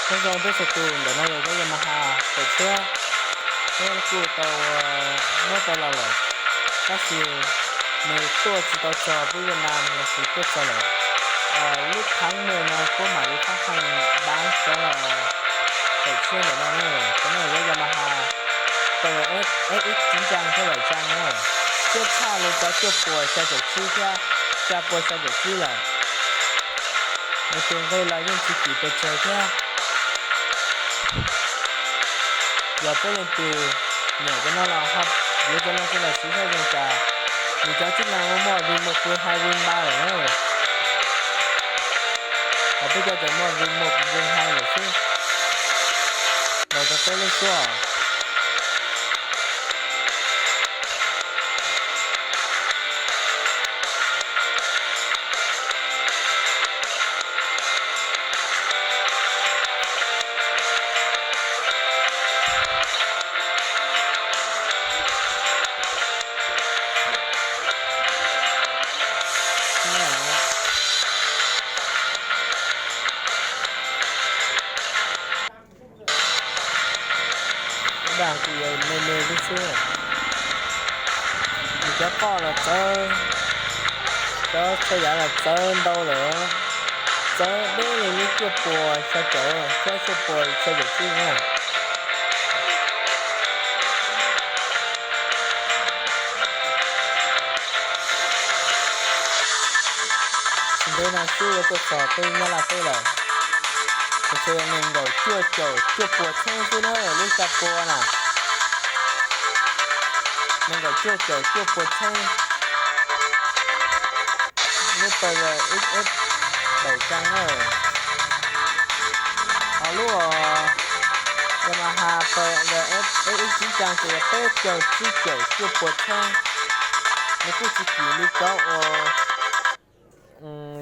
Nyob zoo peb txhua tus, ntawm no yog cov Yamaha tawm tshiab, peb kuj tau muab tau los lawm, tab sis nws tuaj tsis tau txog peb Việt Nam los sis tuaj txog lawm. Lub tháng mười no kuv mam li phát hành bán cov tawm tshiab ntawm no na, cov no yog cov Yamaha P R S F X chín trăm thiab bảy trăm na, siab tshaj li cov cuaj puas xya caum tsib thiab xya puas xya caum tsib lawm. Nws tus nqi los yeej tsis kim pes tsawg thiab. Yog peb leej twg nyiam cov no los ho yuav cov no coj los siv saib zoo cas. Nws cov chức năng muaj muaj remote play high win ba lawm na. Hos peb cov tseem muaj remote play high lawm xwb. Los rau peb lub suab. Dag kuj yuav me me lub xwb. Nws cov qoj los txawv, cov txhua yam los txawv ntau lawm. Txawv deb li lub cuaj puas xya caum thiab cuaj puas xya caum tsib na. Tsis ntev no xwb yuav tuaj txog peb Nyab Laj teb lawm. Tab sis nees nkaum cuaj caum cuaj puas txheeb xwb na, lub xya puas na. Nees nkaum cuaj caum cuaj puas txheeb. Lub P R X F bảy trăm na. Ho lub Yamaha P R X F X chín trăm ces yog peb caug tsib caum cuaj puas txheeb. Nws kuj tsis kim li cov uas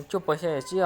cuaj puas xya caum tsib os.